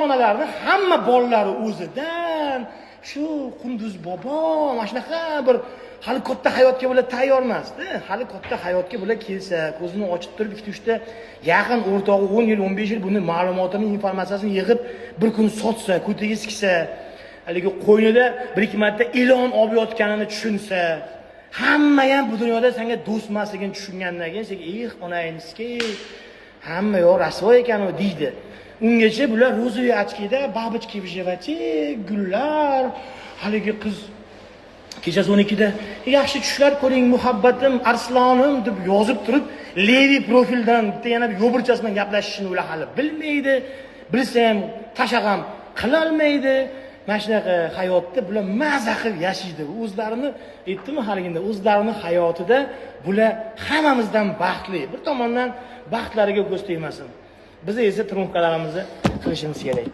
onalarni hamma bolalari o'zidan shu Qunduz bobo, mana shunaqa bir hali katta hayotga bular tayyor emasda. Hali katta hayotga bular kelsa, ko'zini ochib turib, ikkita uchta yaqin o'rtog'i 10 yil, 15 yil buni ma'lumotini, informatsiyasini yig'ib, bir kun sotsa, ko'tiga siksa, haligi qo'ynida bir ikki marta ilon olib yotganini tushunsa, hamma ham bu dunyoda senga do'st emasligini tushungandan keyin sen: "Eh, onangizki, hamma yoq rasvo ekan u", deydi. Ungacha bular розовый очки da, бабочки в животе, gullar, haligi qiz kechasi 12da "Yaxshi tushlar ko'ring, muhabbatim, arslonim" deb yozib turib, левый profildan bitta yana bir yo'birchasi bilan gaplashishini ular hali bilmaydi. Bilsa ham tashag'am qilolmaydi. Mana shunaqa hayotda bular maza qilib yashaydi o'zlarini. Aytdimmi haliginda, o'zlarini hayotida bular hammamizdan baxtli. Bir tomondan baxtlariga ko'z tegmasin. Biz esa trumkalarimizni qilishimiz kerak.